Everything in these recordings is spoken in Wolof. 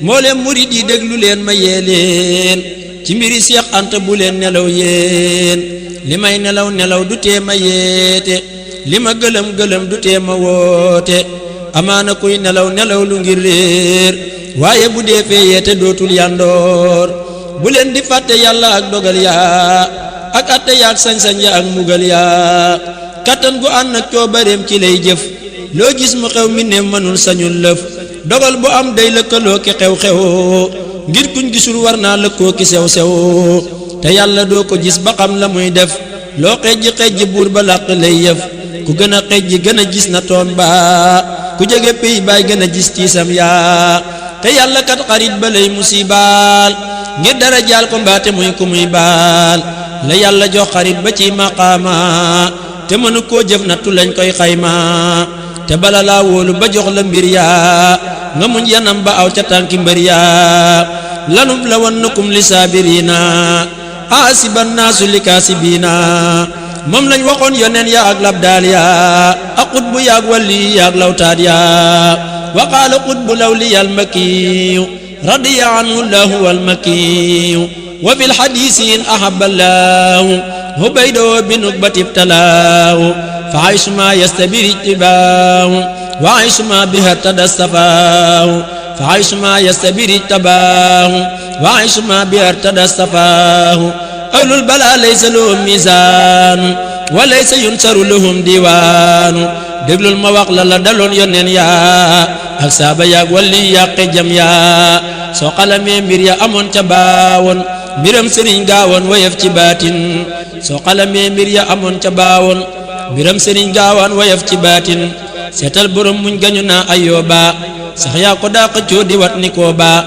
mboolem murid yi déglu leen ma yee leen ci mbiri Seex Anta bu leen nelaw yéen li may nelaw nelaw du tee ma yeete li ma gëlëm gëlëm du tee ma woote amaana kuy nelaw nelaw lu ngir réer waaye bu dee fee yeete dootul yandoor bu leen di fàtte yàlla ak dogal yaa ak atte yaa ak sañ-sañ ya ak mugal yaa kattan gu ànd ak coobareem ci lay jëf loo gis mu xew mi ne mënul sañul lëf dogal bu am day lëkkaloo ki xew-xew ngir kuñ gisul war naa lëkkoo ki sew-sew te yàlla doo ko gis ba xam la muy def loo xejji buur ba làq lay yëf ku gën a xejji gën a gis na toon ba ku jege pey baay gën a gis tiisam yaa te yàlla kat xarit ba lay musibaal ngir dara jaal ko mbaate muy ku muy baal la yàlla jox xarit ba ci maqaama te mënu koo jëf nattu lañ koy xayma te bala laa wóolu ba jox la mbir yaa nga muñ yanam ba aw ca tànki mbër yaa lanub la wannakum li saabiriina aasiban naasu li kaasibiina moom lañ waxoon yoneen yaa ak labdaal yaa ak xutbu yaag walli yaag lawtaat yaa wa qaala xutbu lawliyal makiyu radiya anhu llahu wal makiyu wa fil hadiisi in ahabba llahu hubaydahu bi nukbati ibtalaahu fa aysuma yastabir ijtibaahu wa aysuma biha tadastafaahu fa aysuma yastabir ijtabaahu wa aysuma biha tadastafaahu ahlul balaa laysa lahum miisaanu wa laysa yunsaru lahum diiwaanu déglul ma wax la daloon yoneen yaa ak saaba yaag walli yaag xejjam yaa soo xalamee mbir ya amoon ca baawoon mbiram sëriñ gaawoon wayef ci baatin soo xalamee mbir ya amoon ca baawoon mbiram sëriñ gaawaan wayef ci baatin seetal borom muñ gañu naa Ayooba sax yaa ko daa xëccoo di wat ni koo baa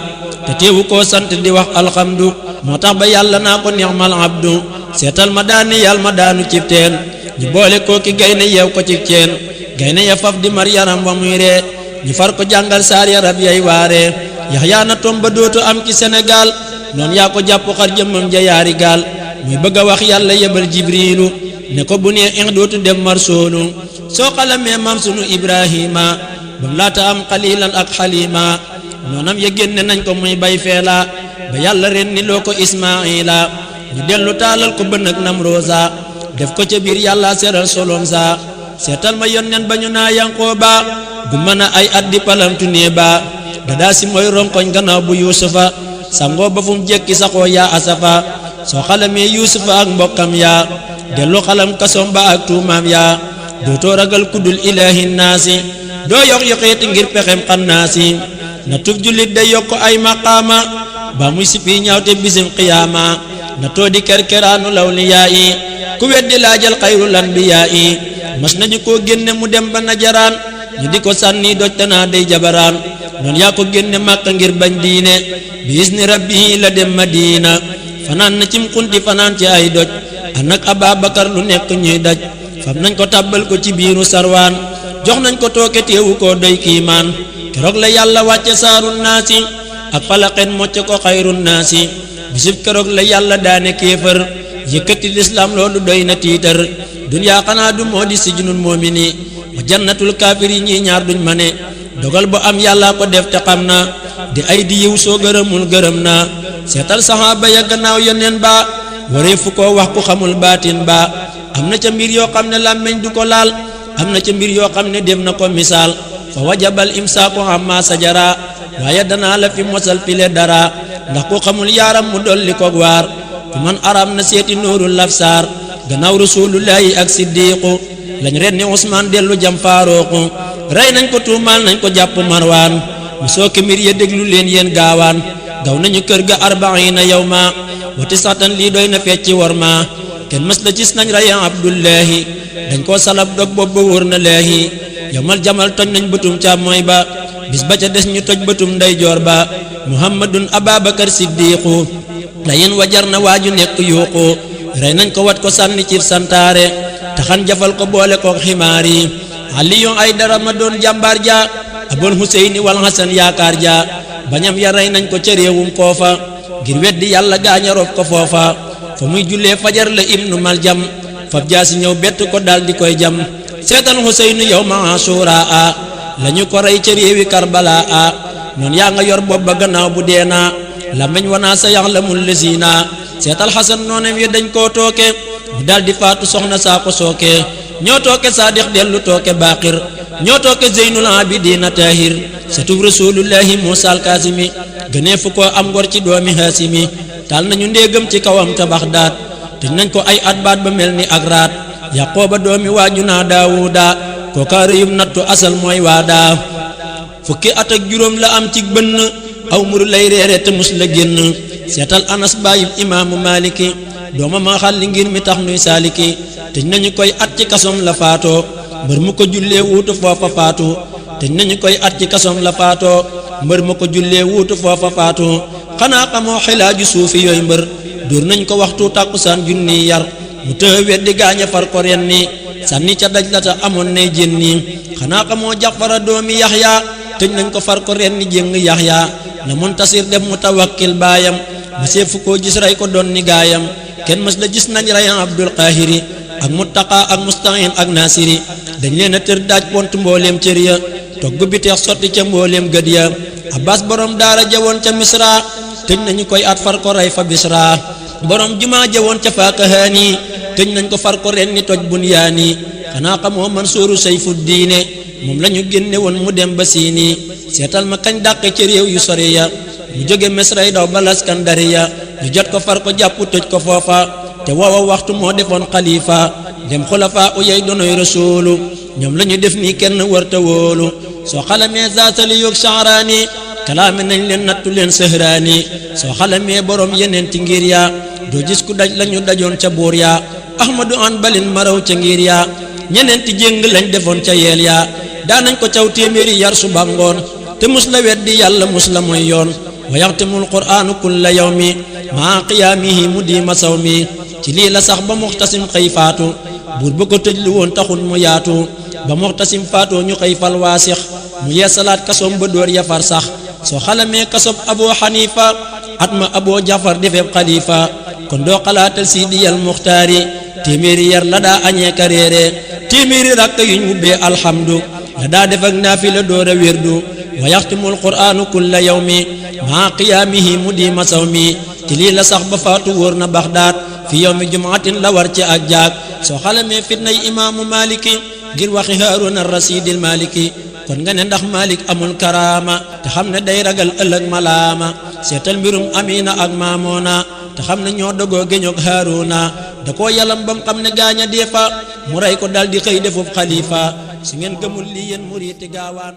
te teewu koo sant di wax alxamdu moo tax ba yàlla naa ko ni'mal abdu seetal ma daani yàlla ma daanu cib teen ñu boole koo ki gaynde yeew ko ci ceen gaynde ya faf di mar yaram wa muy ree ñu far ko jàngal saar ya rab yay waare Yaxya na tom ba dootu am ci Sénégal noonu yaa ko jàpp xar jëmmam ja yaari gaal muy bëgg a wax yàlla yebal jibriilu ne ko bu nee ing dootu dem marsoonu soo xalamee maam sunu Ibrahima bam laata am xalilan ak xalima noonam ya génne nañ ko muy bay feela ba yàlla ren ni loo ko Ismaila ñu dellu taalal ko bën ak Namroosa def ko ca biir yàlla seral solom sa seetal ma yónneen ba ñu naa Yanqooba gu mën a ay at di palantu nee ba dadaa si mooy ronkoñ gannaaw bu Yuusufa sangoo ba fu mu jekki saxoo yaa asafa soo xalamee Yuusufa ak mbokkam yaa dellu xalam kasom ba ak tuumaam yaa dootoo ragal kuddul ilaahi naasi doo yox yoxeeti ngir pexem xannaasi na tuf jullit day yokk ay maqaama ba muy sipi ñaawte bisim qiyaama na too di kerkeraanu lawliyaa yi ku weddi laajal xayrul anbiyaa yi mas nañu koo génne mu dem ba najaraan ñu di ko sànni doj tanaa day jabaraan noonu yaa ko génne màkka ngir bañ diine bi isni rabbihi la dem Madina fanaan na cim xunti fanaan ci ay doj ànd ak Ababakar lu nekk ñuy daj fam nañ ko tàbbal ko ci biiru sarwaan jox nañ ko tooke teewu koo doy kiimaan keroog la yàlla wàcce saarun naasi ak falaqen mocc ko xayrun naasi bisib keroog la yàlla daane kéefër yëkkati lislaam loolu doy na tiitar duniyaa xanaa du moo di sijnul mu'mini wa jannatul kaafiri ñii ñaar duñ ma ne dogal bu am yàlla ko def te xam na di ay di yiw soo gërëmul gërëm na seetal saxaaba ya gannaaw yoneen ba waree fu ko wax ku xamul baatin ba am na ca mbir yoo xam ne làmmeñ du ko laal am na ca mbir yoo xam ne def na ko misaal fa wajabal imsaaku amma sajara waaye danaa la fi mosal file dara ndax ku xamul yaaram mu dolli ko waar ku man aram na seeti nuurul lafsaar gannaaw rasulullahi ak siddiqu lañ ren ni Usmaan dellu jam Faaruqu rey nañ ko tuumaal nañ ko jàpp Marwaan mu sooke mbir ya déglu leen yéen gaawaan gaw nañu kër ga 40 yawma wati satan lii doy na fecci war ma kenn mës la gis nañ raya Abdullahi dañ koo salab dog bopp ba wóor na leehi yawmal jamal toj nañ bëtum càmmooy ba bis ba ca des ñu toj bëtum ndeyjoor ba Muhammadun Ababakar Siddiqu la yéen wajar na waaju nekk yuuqu rey nañ ko wat ko sànni ci santaare taxan jafal ko boole ko ximaar yi Aliyu ay dara ma doon jàmbaar ja Abul Huseyni wal Hasan yaakaar ja bañam ya rey nañ ko ca réewum koofa ngir weddi yàlla gaaña rof ko foofa fa muy jullee fajar la ibnu maljam fab jaasi ñëw bett ko dal di koy jam seetal Huseynu yow ma Ashura lañu ko rey ca réewi Karbala noon yaa nga yor bopp ba gannaaw bu dee naa làmmiñ wanaa sa yaxlamul lesiina seetal xasan noonam yi dañ koo tooke mu daldi faatu soxna saa ko sooke ñoo tooke saadix dellu tooke baaqir ñoo tooke zeynul abidina tahir satub rasulullahi muusa alkaasimi gënee fu ko am ngor ci doomi haasimi taal nañu ndéegam ci kawam ta baxdaat tëj nañ ko ay at baat ba mel ni ak raat yaqooba doomi waaju naa daawuda kooka rëyum nattu asal mooy waadaa fukki at ak juróom la am ci bënn aw muru lay reere te mus la génn seetal anas baayib imaamu maliki dooma ma xalli ngir mi tax nuy saaliki tëj nañu koy at ci kasom la faatoo mbër mu ko jullee wuutu foofa faatu tëj nañu koy at ci kasom la faatoo mbër mu ko jullee wuutu foofa faatu xanaa xamoo xilaaju suufi yooyu mbër dóor nañ ko waxtu tàkkusaan junni yar mu tëë weddi gaaña far ko ren ni sànni ca daj la ta amoon nay jén nii xanaa xamoo jafara doomi yaxya tëj nañ ko far ko ren ni jéng yaxya la muntasir def mu tawakkil baayam ma seefu koo gis rey ko doon ni gaayam kenn mës la gis nañ reyan abdul qaahiri ak muttaqa ak mustahin ak nasiri dañ leen a tër daaj pont mbooleem cër ya togg bi teex sotti ca mbooleem gët ya abbas borom daara jawoon ca misra tëj nañu koy at far ko rey fa bisra borom jumaa jawoon ca faakahaani tëj nañ ko far ko ren ni toj bunyaani xanaa xamoo Mansuuru sayfu diine moom la ñu génne woon mu dem ba siini seetal ma kañ dàqe ci réew yu sori ya mu jóge misray daw ba laskandariya ñu jot ko far ko jàpp tëj ko foofa te woowa waxtu moo defoon xalifa dem xulafaa uyay donoy rasuulu ñoom la ñu def nii kenn warta wóolu soo xalamee zaasali yoog sha'raani kalaame nañ leen nattu leen sëhraani soo xalamee borom yeneen ti ngir yaa doo gis ku daj lañu dajoon ca buur yaa ahmadu an balin maraw ca ngir yaa ñeneen ti jéng lañ defoon ca yeel yaa daanañ ko caw téeméeri yar suba ngoon te mus la weddi yàlla mus la mooy yoon wa yaxtimul qur'aanu kulla yawmi maa qiyaamihi mu diima sawmi ci lii la sax ba muxtasim xëy faatu buur ba ko tëj lu woon taxul mu yaatu ba muxtasim faatoo ñu xëy fal waasix mu yeesalaat kasoom ba dóor ya far sax soo xalamee kasob abu xanifa at ma abu jafar defeeb xalifa kon doo xalaatal siidiyal muxtaari téeméeri yar la daa añee ka réere téeméeri rakk yuñ wubbee alhamdu la daa def ak naafila door a wérdu wa yaxtimul qur'aanu kulla yawmi maa qiyaamihi mu diima sawmi ci lii la sax ba faatu wóor na baxdaat fi yawmi jumaatin la war ci ak jaag soo xalamee fitnay imaamu maliki ngir waxi haaruna rasidil maliki kon nga ne ndax malik amul karaama te xam ne day ragal ëllëg malaama seetal mbirum amina ak maamoona te xam ne ñoo dogoo géñoog haaruna da koo yalam bam xam ne gaaña deefa mu rey ko dal di xëy defub xalifa su ngeen gëmul lii yéen muriiti gaawaan